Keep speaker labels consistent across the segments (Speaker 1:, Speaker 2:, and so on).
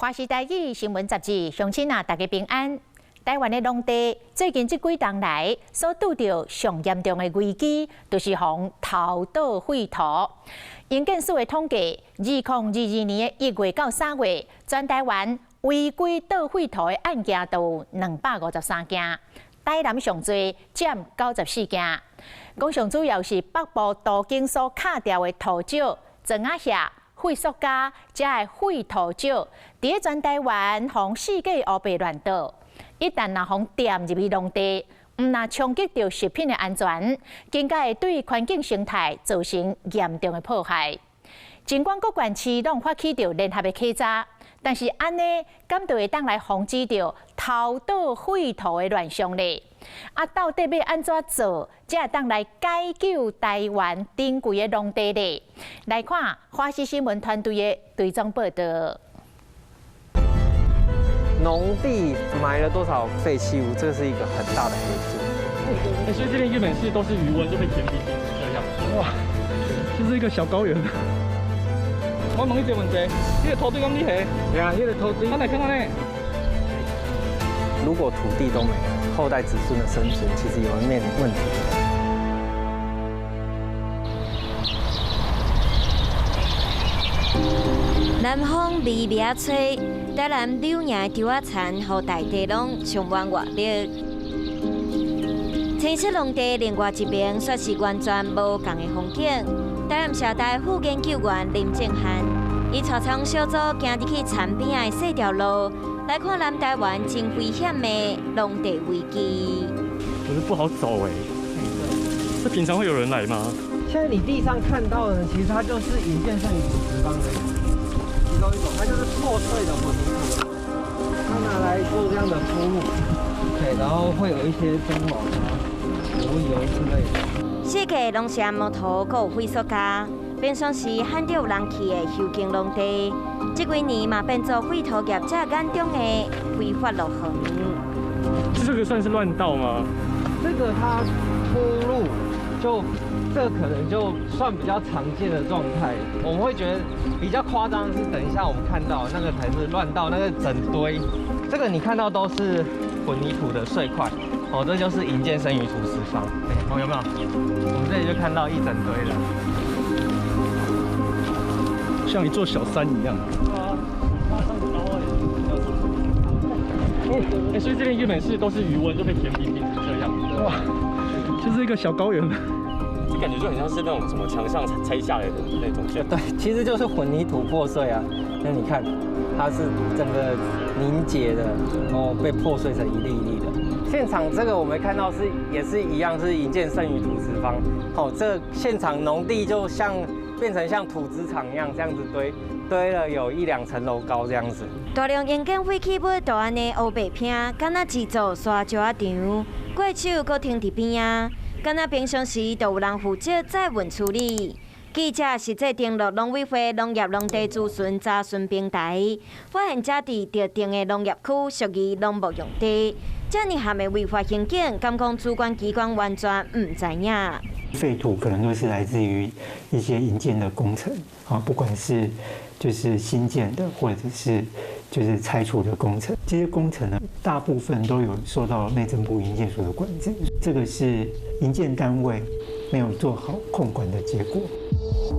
Speaker 1: 華視台語新聞雜誌，鄉親啊，大家平安。台灣的農地最近這幾冬來所拄著上嚴重的危機，就是予人偷倒廢土。營建署的統計，2022年的1月到3月，全台灣違規倒廢土的案件都有253件，台南上濟，佔94件。講上主要是北部都更所敲掉的塗石、磚仔屑、廢塑膠，這的廢塗石，佇咧全台灣予人四界烏白亂倒。一旦若予人墊入去農地，毋但衝擊著食品的安全，更加會對環境生態造成嚴重的破壞。儘管各縣市攏發起著聯合的稽查，但是按呢，敢就會當來防止著偷倒廢土的亂象咧？啊，到底欲按怎做，才會當來解救台灣珍貴的農地咧？來看華視新聞團隊的追蹤報導。
Speaker 2: 農地埋了多少廢棄物？這是一個很大的黑數。
Speaker 3: 欸，所以這邊原本是都是魚塭，就被填平成這樣。
Speaker 4: 哇，這是一個小高原。
Speaker 3: 我問你一個問題，這個土堆敢你下？
Speaker 2: 對啊，這個土堆。
Speaker 3: 我來看看呢。
Speaker 2: 如果土地都沒了，後代子孫的生存其實也會面臨問題。
Speaker 5: 南風微微仔吹，台南柳營的稻仔田，予大地攏充滿活力。青色農地另外一邊，卻是完全無仝的風景。台南社大副研究員林正漢，伊帶參訪小組行入去田邊的細條路，來看南台灣真危險的農地危機。
Speaker 3: 我覺得不好走哎，這平常會有人來嗎？
Speaker 2: 現在你地上看到的，其實它就是營建剩餘土石方的其中一種，它就是破碎的混凝土，它拿來做這樣的鋪路，對，然後會有一些燈網啊、柏油之類的。
Speaker 5: 四界攏是紅毛土，閣有廢塑膠，平常時罕著有人去的休耕農地，這幾年嘛變做廢土業者眼中的非法樂園。
Speaker 3: 這個算是亂倒嗎？
Speaker 2: 這個它鋪路就。這可能就算比較常見的狀態，我們會覺得比較誇張的是，等一下我們看到那個才是亂倒，那個整堆，這個你看到都是混凝土的碎塊，哦，這就是營建剩餘土石方，哦，有沒有？我們這裡就看到一整堆了，
Speaker 4: 像一座小山一樣。
Speaker 3: 欸，所以這邊原本是都是魚塭，就被填平變成這樣。
Speaker 4: 哇，就是一個小高原。
Speaker 3: 這感覺就很像是那種什麼牆上拆下來的那種。
Speaker 2: 對，其實就是混凝土破碎啊。那你看，它是整個凝結的，然後被破碎成一粒一粒的。現場這個我們看到是也是一樣，是營建剩餘土石方。哦，這現場農地就像變成像土質場一樣，這樣子堆堆了有一兩層樓高這樣子。
Speaker 5: 大量營建廢棄物就按呢烏白拼，敢若一座沙石仔場，怪手閣停佇邊仔。敢若平常時就有人負責載運處理。記者實際登錄農委會農業農地資訊查詢平台，發現這佇特定的農業區屬於農牧用地，這爾嚴的違法行徑，敢講主管機關完全毋知影。
Speaker 6: 廢土可能都是來自於一些營建的工程，啊，不管是就是新建的，或者是就是拆除的工程，這些工程呢，大部分都有受到內政部營建署的管制，這個是營建單位沒有做好控管的結果。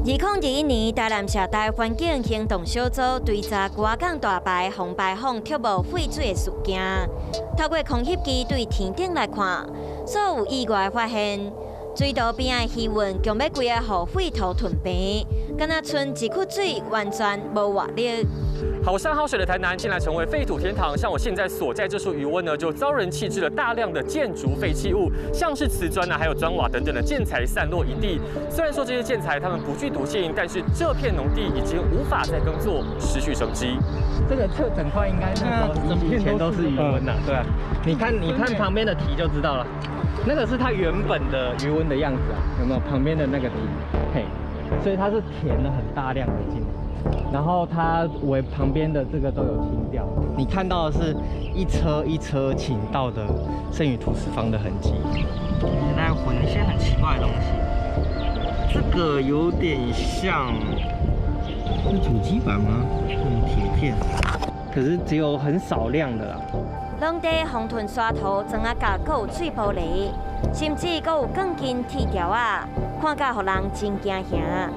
Speaker 5: 2021年，台南社大環境行動小組追查龜仔港大排防排放蓄污廢水的事件，透過空翕機對天頂來看，所有意外發現，水道邊仔的魚塭強欲規个予廢土吞平，敢若賰一窟水，完全無活力。
Speaker 3: 好山好水的台南，竟然成為廢土天堂。像我現在所在這處魚塭呢，就遭人棄置了大量的建築廢棄物，像是瓷磚啊，還有磚瓦等等的建材散落一地。雖然說這些建材它們不具毒性，但是這片農地已經無法再耕作，失去生機。
Speaker 2: 這個這整塊應該那時候以前都是魚塭呐，對啊。你看，你看旁邊的堤就知道了，那個是它原本的魚塭的樣子啊，有沒有？旁邊的那個堤，嘿，所以它是填了很大量的進來。然後它圍旁邊的這個都有清掉，你看到的是一車一車傾倒的剩餘土石方的痕跡。來混一些很奇怪的東西，這個有點像是主機板嗎？這種鐵片。可是只有很少量的啦。
Speaker 5: 農地封囤沙土、磚仔角，閣有碎玻璃，甚至閣有鋼筋鐵條仔，看甲予人真驚嚇。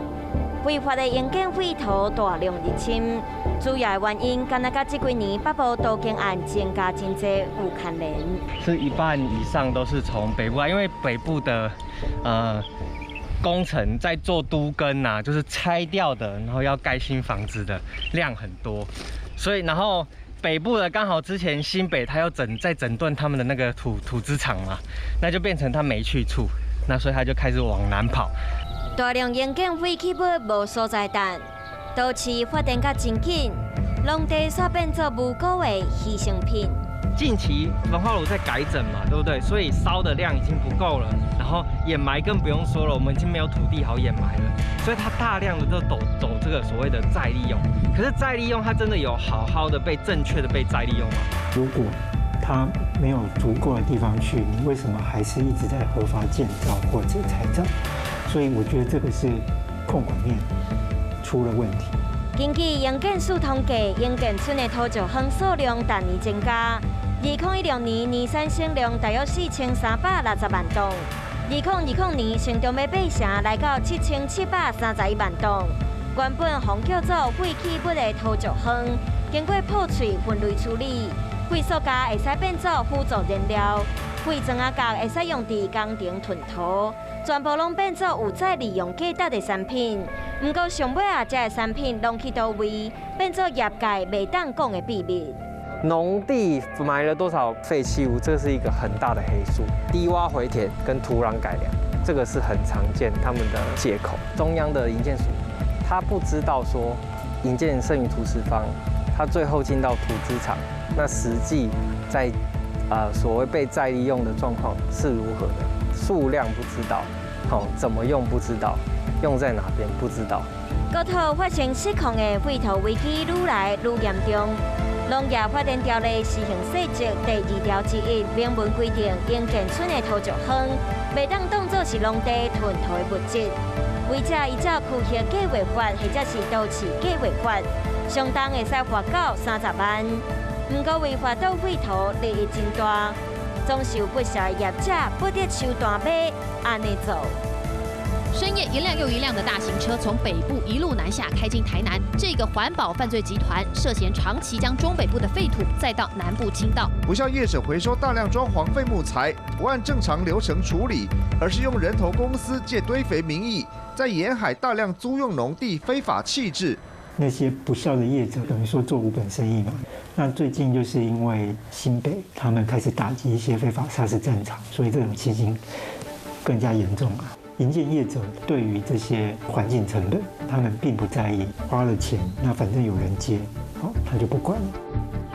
Speaker 5: 違法的營建廢土大量入侵，主要的原因，敢若佮這幾年北部都更案增加真濟有牽連。
Speaker 2: 是一半以上都是從北部，因為北部的工程在做都更啊，就是拆掉的，然後要蓋新房子的量很多，所以然後北部的剛好之前新北他要在整頓他們的那個土資廠嘛，那就變成他沒去處，那所以他就開始往南跑。
Speaker 5: 大量營建廢棄物無所在等，都市發展甲真緊，農地煞變做無辜的犧牲品。
Speaker 2: 近期焚化爐在改整嘛，對不對？所以燒的量已經不夠了，然後掩埋更不用說了，我們已經沒有土地好掩埋了，所以它大量的都走這個所謂的再利用。可是再利用，它真的有好好的被正確的被再利用嗎？
Speaker 6: 如果它沒有足夠的地方去，你為什麼還是一直在合法建造或者拆造？所以我覺得這個是控管面出了問題。
Speaker 5: 根據營建署統計，營建村的土石方數量逐年增加。2016年年產生量大約4360萬噸，2020年上中的八成來到7731萬噸。原本予叫做廢棄物的土石方，經過破碎分類處理，廢塑膠會使變做輔助燃料，廢磚仔角會使用佇工程囤土，全部攏變做有再利用價值的產品。毋過上尾啊，這个產品攏去佗位，變做業界袂當講的秘密。
Speaker 2: 農地埋了多少廢棄物，這是一個很大的黑數。低窪回填跟土壤改良，這個是很常見他們的借口。中央的營建署，他不知道說營建剩餘土石方，他最後進到土資廠，那實際在所謂被再利用的狀況是如何的，數量不知道，好，怎麼用不知道，用在哪邊不知道。
Speaker 5: 國土發生失控的廢土危機愈來愈嚴重。農業發展條例施行細則第2條之1明文規定，營建村的土石方袂當當作是農地囤土的物質，違者依照區域計劃法或者是都市計劃法，相當會使罰到30萬。毋過違法倒廢土利益真大，總是有不少業者不擇手段欲按呢做。
Speaker 7: 深夜，一輛又一輛的大型車從北部一路南下，開進台南。這個環保犯罪集團涉嫌長期將中北部的廢土載到南部傾倒。
Speaker 8: 不肖業者回收大量裝潢廢木材，不按正常流程處理，而是用人頭公司借堆肥名義，在沿海大量租用農地非法棄置。
Speaker 6: 那些不肖的業者等於說做無本生意嘛。那最近就是因為新北他們開始打擊一些非法砂石戰場，所以這種情形更加嚴重啊。營建業者對於這些環境成本，他們並不在意，花了錢，那反正有人接，好，他就不管了。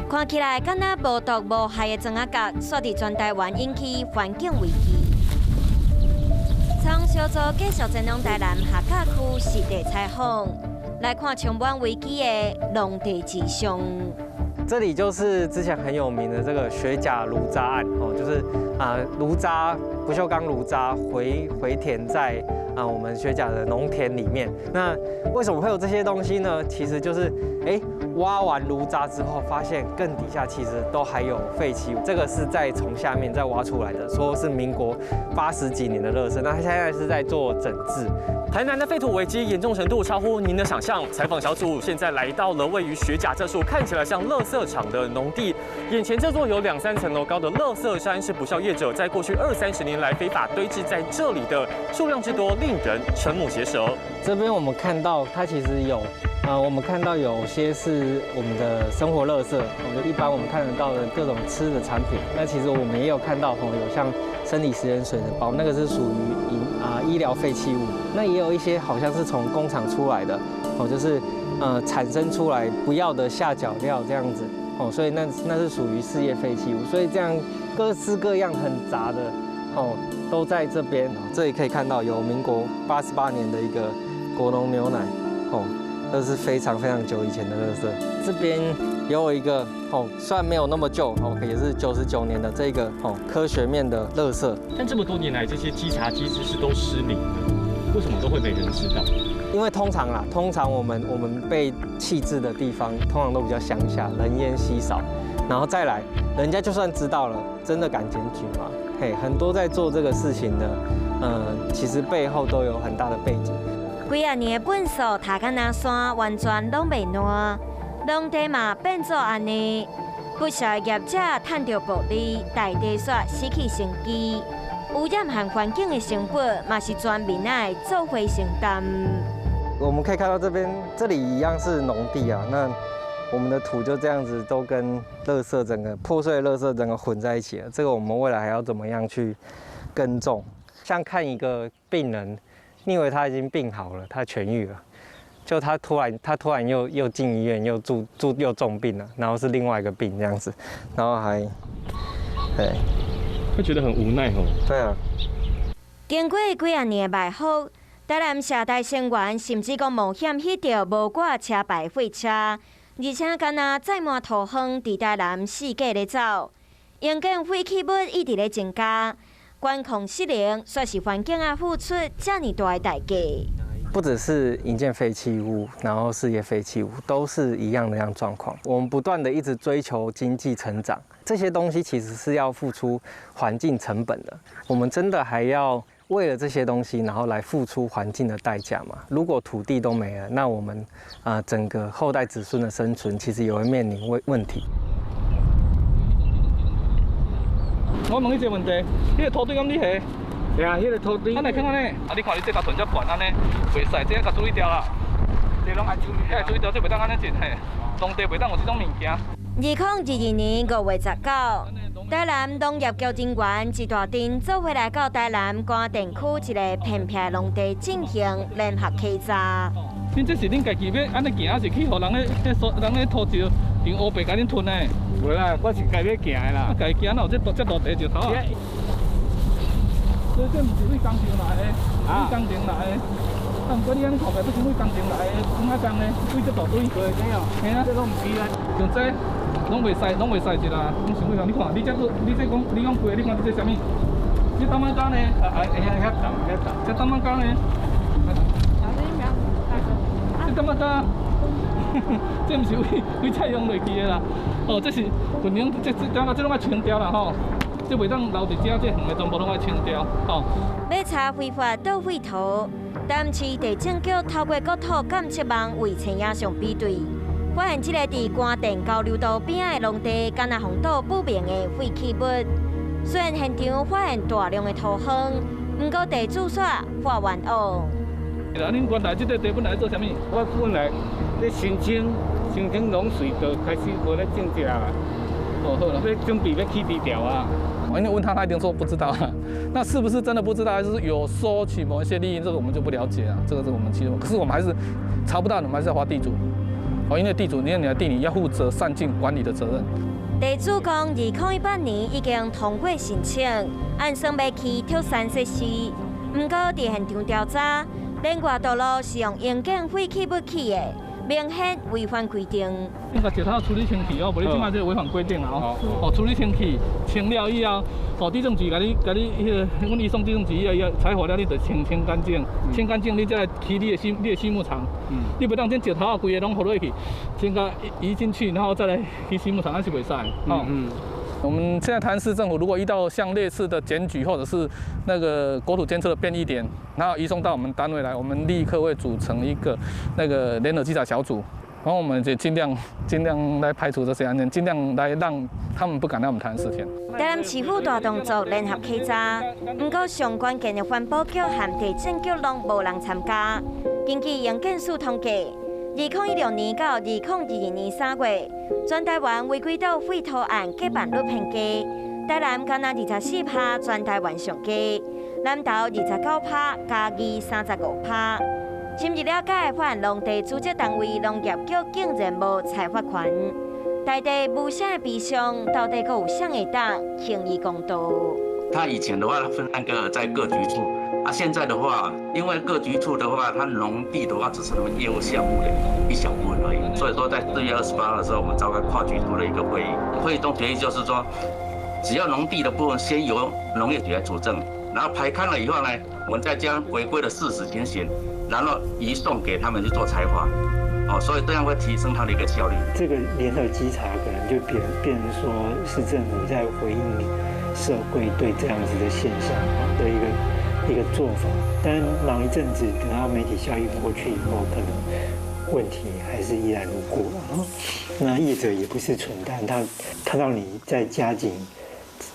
Speaker 5: 看起來敢若無毒無害的磚仔角，煞佇全台灣引起環境危機。從小組繼續前往台南客家區實地採訪，來看充滿危機的農地之上。
Speaker 2: 這裡就是之前很有名的這個學甲爐渣案哦，就是啊爐渣不鏽鋼爐渣回填在我們學甲的農田裡面。那為什麼會有這些東西呢？其實就是挖完爐渣之後，發現更底下其實都還有廢棄物。這個是在從下面再挖出來的，說是民國80幾年的垃圾。那他現在是在做整治。
Speaker 3: 台南的廢土危機嚴重程度超乎您的想象。採訪小組現在來到了位於學甲這處看起來像垃圾場的農地，眼前這座有兩三層樓高的垃圾山是不肖業者在過去二三十年來非法堆置在這裡的，數量之多令人瞠目結舌。
Speaker 2: 這邊我們看到它其實有，我們看到有些是我們的生活垃圾，我們一般我們看得到的各種吃的產品。那其實我們也有看到，有像生理食鹽水的包，那個是屬於醫療廢棄物。那也有一些好像是從工廠出來的，哦，就是產生出來不要的下腳料這樣子，哦，所以那是屬於事業廢棄物。所以這樣各式各樣很雜的，哦，都在這邊。這裡可以看到有民國88年的一個國農牛奶，哦，這是非常非常久以前的垃圾。這邊也有一個哦，雖然沒有那麼舊哦，也是99年的這個哦科學麵的垃圾。
Speaker 3: 但這麼多年來，這些稽查機制是都失靈的，為什麼都會沒人知道？
Speaker 2: 因為通常啦，通常我們被棄置的地方，通常都比較鄉下，人煙稀少。然後再來，人家就算知道了，真的敢檢舉嗎？嘿，很多在做這個事情的，其實背後都有很大的背景。
Speaker 5: 幾仔年的糞埽塌甲若山，完全攏袂爛，農地嘛變做按呢，不少業者趁著暴利，大地煞失去生機，污染和環境的成本嘛是全民愛做伙承擔。
Speaker 2: 我們可以看到這邊，這裡一樣是農地啊，那我們的土就這樣子都跟垃圾整個破碎的垃圾整個混在一起了。這個我們未來還要怎麼樣去耕種？像看一個病人，你以為他已經病好了，他痊癒了，就他突然又進醫院，又住住又重病了，然後是另外一個病這樣子，然後還，對，
Speaker 3: 會覺得很無奈哦。
Speaker 2: 對啊。
Speaker 5: 經過幾仔年的埋伏，台南社大成員甚至講冒險彼著無掛車牌貨車，而且敢若載滿塗磺佇台南四界咧走，營建廢棄物一直咧增加，管控失靈，煞是環境啊付出遮爾大的代價。
Speaker 2: 不只是營建廢棄物，然後事業廢棄物，都是一樣的樣狀況。我們不斷的一直追求經濟成長，這些東西其實是要付出環境成本的。我們真的還要為了這些東西，然後來付出環境的代價嗎？如果土地都沒了，那我們啊整個後代子孫的生存，其實也會面臨問題。
Speaker 4: 我問你一個問題，彼個土堆敢你下？對啊，彼個土堆。咱來看看呢，啊，你看你這共囤遮懸按呢，袂使，這共處理掉啦。這攏愛處理，愛處理掉，這袂當按呢種嘿，農地袂當有這種物件。
Speaker 5: 2022年5月19，台南農業局人員一大陣做伙來到台南關田區一个偏僻農地進行聯合稽查。
Speaker 4: 恁這是恁家己欲按呢行，還是去予人咧、彼所人咧土石用烏白共恁吞的？
Speaker 9: 無啦，我是家欲行的啦。
Speaker 4: 啊，家行哪有這大這大塊石頭啊？所以這毋是對工程來的，對工程來的。啊，毋過你按呢看起來，這是對工程來的，怎啊工呢？對這大堆。
Speaker 9: 對，這哦。
Speaker 4: 嘿啊。
Speaker 9: 這攏毋是啦。
Speaker 4: 像這攏袂使，攏袂使一啦，攏想你看，你這個，你這講，你講貴，你看你這啥物？這擔仔膠呢？
Speaker 9: 啊啊，遐遐重，遐重。
Speaker 4: 這擔仔膠呢？這擔仔膠，這毋是為為菜用落去的啦。哦，這是混凝，這這這這攏愛清掉啦吼。這袂當留佇遮，這遠的全部攏愛清掉，吼。
Speaker 5: 欲查非法倒廢土，台南市地政局透過國土監測網為冊影相比對，發現這个佇關田交流道邊仔的農地，敢若予倒不明的廢棄物。雖然現場發現大量的塗黃，毋過地主煞發冤枉。
Speaker 4: 啊，恁原來這塊地本來做啥物？
Speaker 9: 我本來咧申請申請農水，就開始無咧種植啊。
Speaker 4: 哦，好啦，
Speaker 9: 欲準備欲起豬條啊。
Speaker 4: 因為問他，他一定說不知道啊。那是不是真的不知道，還是有收取某一些利益？這個我們就不了解啊。這個是我們其實，可是我們還是查不到，我們還是要罰地主。哦，因為地主，你你的地，你要負責善盡管理的責任。
Speaker 5: 地主講，2018年已經通過申請，按算欲起畜產設施，毋過佇現場調查，連外道路是用營建廢棄物起的，明顯違反規定。
Speaker 4: 應該石頭處理清氣哦，無你這擺這違反規定啦哦。哦，處理清氣，清了以後，哦，地政局共你共你彼个，阮移送地政局以後，以後採火了，你就清清乾淨，清乾淨，你再來起你的畜牧場。你袂當將石頭啊，規个攏予落去，先共移進去，然後再來起畜牧場，那是袂使。哦。我們現在台南市政府如果遇到像類似的檢舉，或者是那個國土監測的變異點，然後移送到我們單位來，我們立刻會組成一個那個聯合稽查小組，然後我們就盡量來排除這些案件，盡量來讓他們不敢來我們台南市縣。
Speaker 5: 台南市府大動作聯合稽查，毋過相關縣的環保局和地政局攏無人參加。根據營建署統計，2016年到2022年3月，全台灣違規倒廢土案結案率偏低，台南干焦24%，全台灣上低；南投29%，嘉義35%。深入了解，發現農地主責單位農業局竟然無裁罰權，大地無聲的悲傷，到底閣有誰會當輕易公道？
Speaker 10: 他以前的話，分那個在各局處。啊，現在的話，因為各局處的話，它農地的話只是他們業務項目的一小部分而已。所以說，在4月28號的時候，我們召開跨局處的一個會議，會議中決議就是說，只要農地的部分先由農業局來主政，然後排開了以後呢，我們再將違規的事實情形然後移送給他們去做採伐。哦，所以這樣會提升它的一個效率。
Speaker 6: 這個聯合稽查可能就變成說，市政府在回應社會對這樣子的現象的一個做法。但忙一陣子，等到媒體效應過去以後，可能問題還是依然如故了。那業者也不是蠢蛋，他看到你在加緊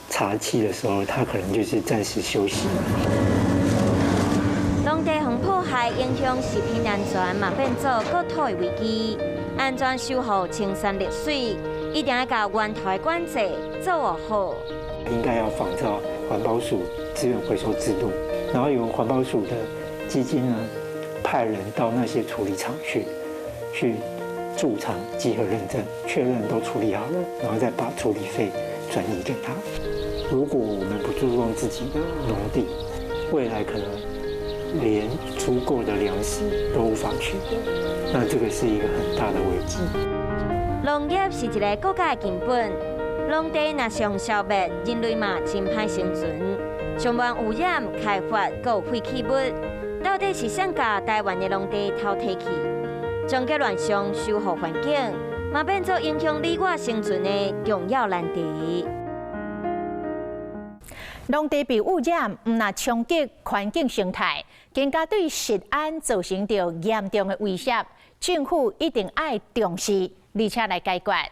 Speaker 6: 查緝的時候，他可能就是暫時休息。
Speaker 5: 農地予破壞影響食品安全，嘛變做國土的危機。安怎守護青山綠水，一定愛共源頭管制做好。
Speaker 6: 應該要仿照環保署資源回收制度，然後由環保署的基金呢，派人到那些處理廠去駐場稽核認證，確認都處理好了，然後再把處理費轉移給他。如果我們不注重自己的農地，未來可能連足夠的糧食都無法取得，那這個是一個很大的危機。
Speaker 5: 農業是一個國家的根本，農地若予消滅，人類嘛真歹生存。上萬污染、開發、閣廢棄物，到底是誰共台灣的農地偷提去？終結亂象，修復環境，嘛變做影響你我生存的重要難題。
Speaker 1: 農地被污染，毋但衝擊環境生態，更加對食安造成著嚴重的威脅。政府一定愛重視，而且來解決。